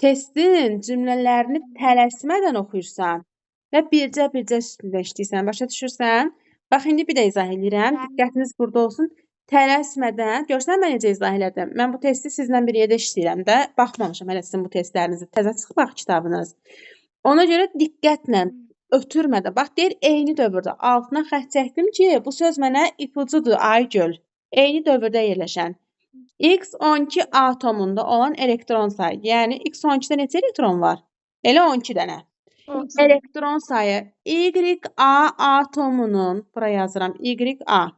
Testin cümlələrini tələsmədən oxuyursan və bircə-bircə üstündə işləyirsən. Başa düşürsən? Bax, indi bir də izah eləyirəm. Bəli. Diqqətiniz burada olsun. Tələsmədən, görsən mən necə izah elədim? Mən bu testi sizlə bir yerdə işləyirəm də. Baxmamışam hələ sizin bu testlərinizə. Təzə çıxıb axı kitabınız. Ona görə diqqətlə, ötürmədən. Bax, deyir eyni dövrdə. Altına xətt çəkdim ki, bu söz mənə ipucudur, Aygöl. Eyni dövrdə yerləşən. X12 atomunda olan elektron sayı. Yəni X12-də neçə elektron var? Elə 12 dənə. Elektron sayı YA atomunun, bura yazıram YA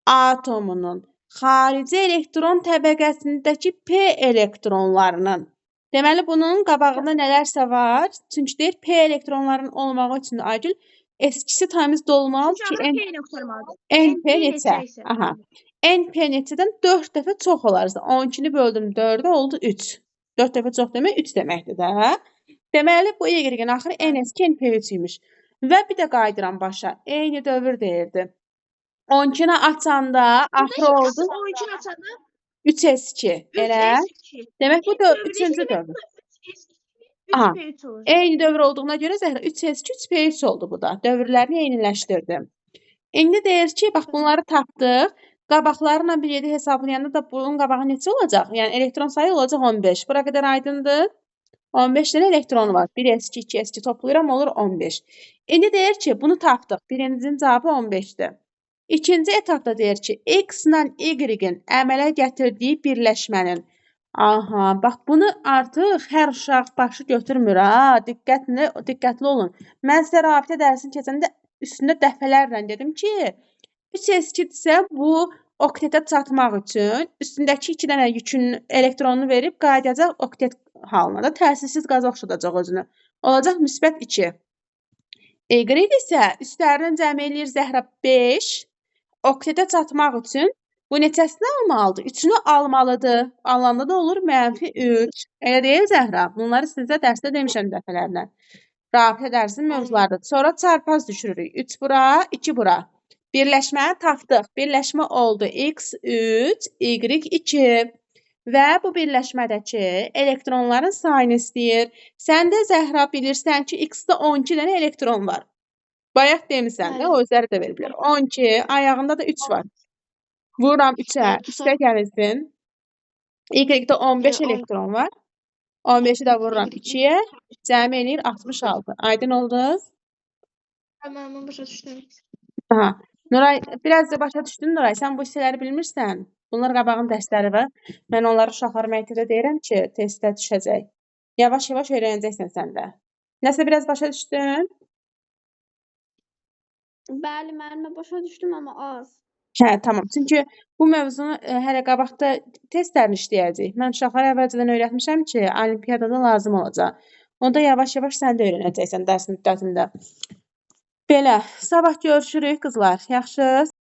atomunun xarici elektron təbəqəsindəki P elektronlarının. Deməli, bunun qabağında nələrsə var. Çünki deyir P elektronlarının olmağı üçün Aygül S2-si təmiz dolmalıdır ki, Çünki P ilə qurtarmalıdır. NP NP neçə? neçə isə. Aha. NP neçədən 4 dəfə çox olarsa, 12-ni böldüm 4-ə oldu 3. 4 dəfə çox demək 3 deməkdir də. Deməli, bu Y-in axırı NS2 NP3 imiş. Və bir də qayıdıram başa. Eyni dövr deyirdi. 12-ni açanda axırı oldu 12-ni açanda 3S2. Elə? 3S2. Demək bu Eyni dövrdə isə üçüncü demək dövr. bu da 3S2, Aha. 3P3 olacaq. Eyni dövr olduğuna görə Zəhra 3S2, 3P3 oldu bu da. Dövrlərini eyniləşdirdim. İndi deyir ki, bax bunları tapdıq. Qabaqlarla bir yerdə hesablayanda da bunun qabağı neçə olacaq? Yəni elektron sayı olacaq 15. Bura qədər aydındır? 15 dənə elektronu var. 1S2, 2S2 toplayıram, olur 15. İndi deyir ki, bunu tapdıq. Birincinin cavabı 15-dir. İkinci etapda deyir ki, X ilə Y-in əmələ gətirdiyi birləşmənin. Aha, bax bunu artıq hər uşaq başı götürmür ha. Diqqətli, diqqətli olun. Mən sizə rabitə dərsini keçəndə üstündə dəfələrlə dedim ki, 3S2-dirsə bu oktetə çatmaq üçün üstündəki 2 dənə yükün elektronunu verib qayıdacaq oktet halına da təsirsiz qaza oxşadacaq özünü. Olacaq müsbət 2. Y isə üstlərinin cəm eləyir Zəhra 5. Oktetə çatmaq üçün bu neçəsini almalıdır? 3-ünü almalıdır. Alanda da olur mənfi 3. Elə deyil Zəhra? Bunları sizə dərsdə demişəm dəfələrlə. Rabitə dərsinin mövzularıdır. Sonra çarpaz düşürürük. 3 bura, 2 bura. Birləşməni tapdıq. Birləşmə oldu X3, Y2. Və bu birləşmədəki elektronların sayını istəyir. Sən də Zəhra bilirsən ki, X-də 12 dənə elektron var. Bayaq demisən də, Bəli. o özləri də veriblər. 12, ayağında da 3 var. Vururam 3-ə, 3-də gəlsin. Y-də 15 elektron var. 15-i də vururam 2-yə, cəmi eləyir 66. Aydın oldu? Tamam, mən başa düşdüm. Aha. Nuray, biraz da başa düşdün Nuray. Sən bu hissələri bilmirsən. Bunlar qabağın dərsləri var. Mən onları uşaqlara məktəbdə deyirəm ki, testdə düşəcək. Yavaş-yavaş öyrənəcəksən sən də. Nəsə biraz başa düşdün? Bəli, müəllimə başa düşdüm, amma az. Hə, tamam. Çünki bu mövzunu hələ qabaqda testlərini işləyəcəyik. Mən uşaqlara əvvəlcədən öyrətmişəm ki, olimpiyadada lazım olacaq. Onda yavaş-yavaş sən də öyrənəcəksən dərs müddətində. Belə, sabah görüşürük qızlar. Yaxşı?